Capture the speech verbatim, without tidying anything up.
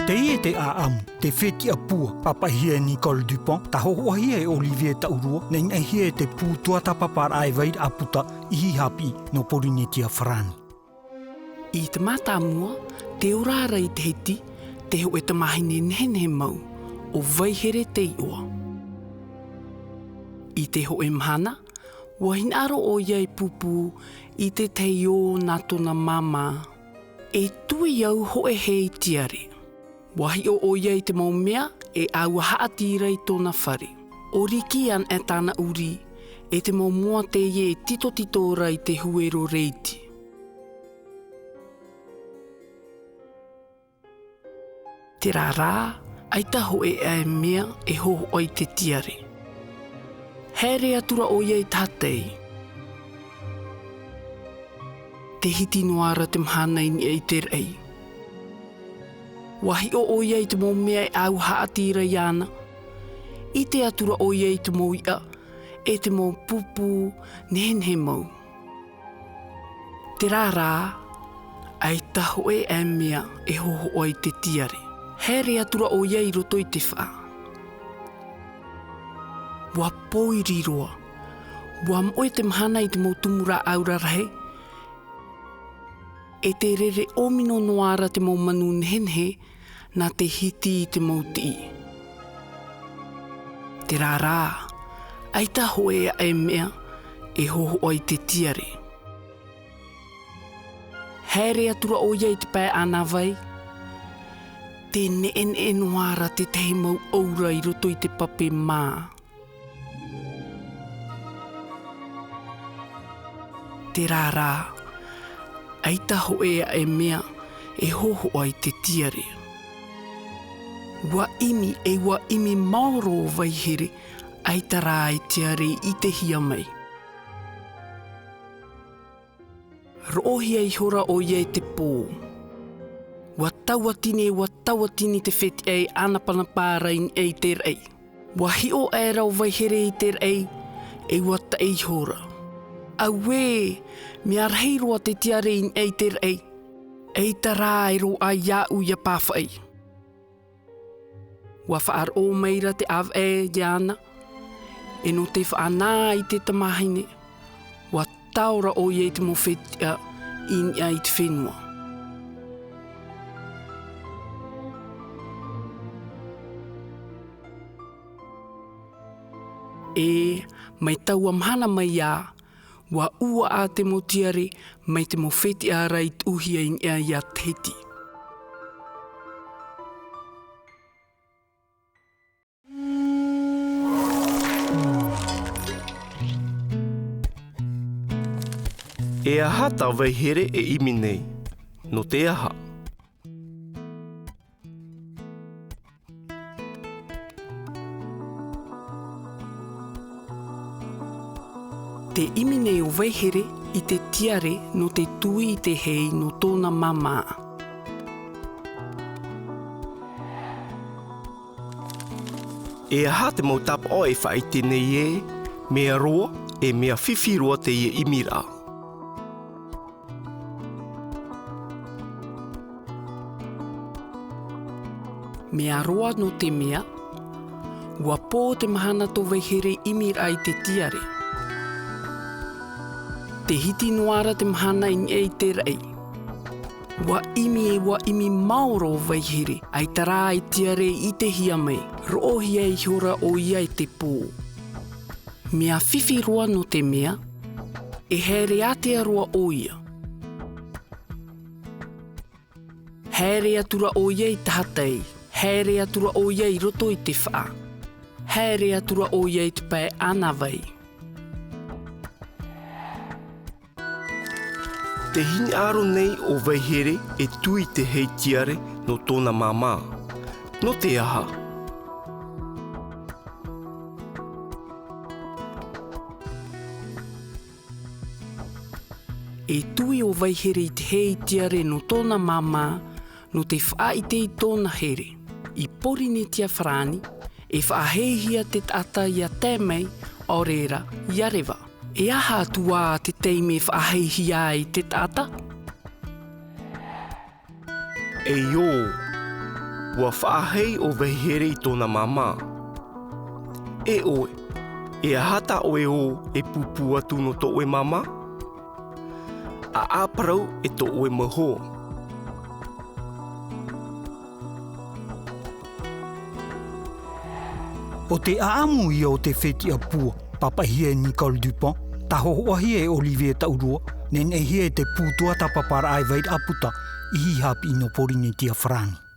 Teie te ʻāʻamu, te fetiʻa pua, pāpaʻihia e Nicole Dupont, tāhōhoʻahia e Olivier Taurua, naʻinaʻihia e te pū tuatāpaparaʻa e vairaʻa puta ʻihi haʻapiʻi nō Pōrīnetia Farāni. I te mātāmua, tē ora ra i te hiti te hōʻē tamāhine nehenehe mau, ʻo Vaihere te iʻoa. I te hōʻē mahana, ʻua hinaʻaro ʻoia e pūpū i te tahi ō nā tōna māmā. E tui au hōʻē hei tiare. ʻUa hiʻo ʻoia i te mau mea e ʻāua haʻati ra i tōna fare. ʻOriki ana e tāna ʻuri, e te mau moa teie e titotito ra i te huero reiti. Terā rā, ʻaita hōʻē aʻe mea e hōhoʻa i te tiare. Haere atu ra ʻoia i tahatai. Tē hiti noa ra te mahana i niʻa i te raʻi. ʻUa hiʻo ʻoia i te mau mea e ʻāua haʻati ra iāna. ʻIte atu ra ʻoia i te mau iʻa, e te mau pūpū nehenehe mau. Terā rā, ʻaita hōʻē aʻe mea e hōhoʻa i te tiare. Haere atu ra ʻoia i roto i te faʻa. ʻUa pōiri roa. ʻUa moʻe te mahana i te mau tumu rāʻau rarahi. E tē rere ʻōmino noa ra te mau manu nehenehe, nā te hiti i te mau tiʻi. Terā rā, ʻaita hōʻē aʻe mea e hōhoʻa i te tiare. Haere atu ra ʻoia i te pae ʻānāvai, tē neʻeneʻe noa ra te tahi mau ʻaura i roto i te pape mā. Terā rā, ʻaita hōʻē aʻe mea e hōhoʻa i te tiare. ʻUa ʻimi, e ʻua ʻimi maoro ʻo Vaihere, ʻaita rā e tiare i ʻitehia mai. Roʻohia ihora ʻoia e te pō. ʻUa tauatini, ʻua tauatini te fetiʻa e ʻānapanapa ra i niʻa i te raʻi. ʻUa hiʻo aʻera ʻo Vaihere i te raʻi, e ʻua taʻi ihora. Auē, mea rahi roa te tiare i niʻa i te raʻi. ʻAita rā e roaʻa iāʻu ʻia pāfaʻi. ʻUa faʻaroʻo maira te ʻāvaʻe iāna, e nō te faʻanaho i te tamāhine, ʻua taora ʻoia i te mau fetiʻa i niʻa i te fenua. E, mai taua mahana mai ā, ʻua ʻuaʻa te mau tiare mai te mau fetiʻa ra i tuʻuhia i niʻa iā Tahiti. E aha tā Vaihere e ʻimi nei? Nō te aha? Tē ʻimi nei ʻo Vaihere i te tiare nō te tui i te hei nō tōna māmā. E aha te mau tāpaʻo e faʻaʻite nei ē, mea roa, e mea fifi roa teie ʻimiraʻa? Mea roa nō te mea, ʻua pō te mahana tō Vaihere ʻimiraʻa i te tiare. Tē hiti noa ra te mahana i niʻa i te raʻi. ʻUa ʻimi, ʻua ʻimi maoro ʻo Vaihere, ʻaita rā e tiare i ʻitehia mai, roʻohia ihora ʻoia e te pō. Mea fifi roa nō te mea, e haere ātea roa ʻoia. Haere atu ra ʻoia i tahatai, haere atu ra ʻoia i roto i te faʻa, haere atu ra ʻoia i te pae ʻānāvai. Tē hinaʻaro nei ʻo Vaihere e tui i te hei tiare nō tōna māmā. Nō te aha? E tui ʻo Vaihere i te hei tiare nō tōna māmā, nō te faʻaʻite i tōna here. I Pōrīnetia Farāni, e faʻaheihia te taʻata ʻia tae mai, ʻaore ra, ʻia reva. E aha atu ā te taime e faʻaheihia ai te taʻata? E ʻō. Ua faʻahei ʻo Vahihere i tōna māmā. E ʻoe, e aha tā ʻoe ō e pūpū atu nō tō ʻoe māmā? ʻAʻa parau e tō ʻoe mau hoa. ʻO te ʻaʻamu ia o te fetiʻa pua, pāpaʻihia e Nicole Dupont, tāhōhoʻahia e Olivier Taurua, neneʻihia e te pū tuatāpaparaʻa e Vairaʻa Puta, ʻihi haʻapiʻi nō Pōrīnetia Farāni.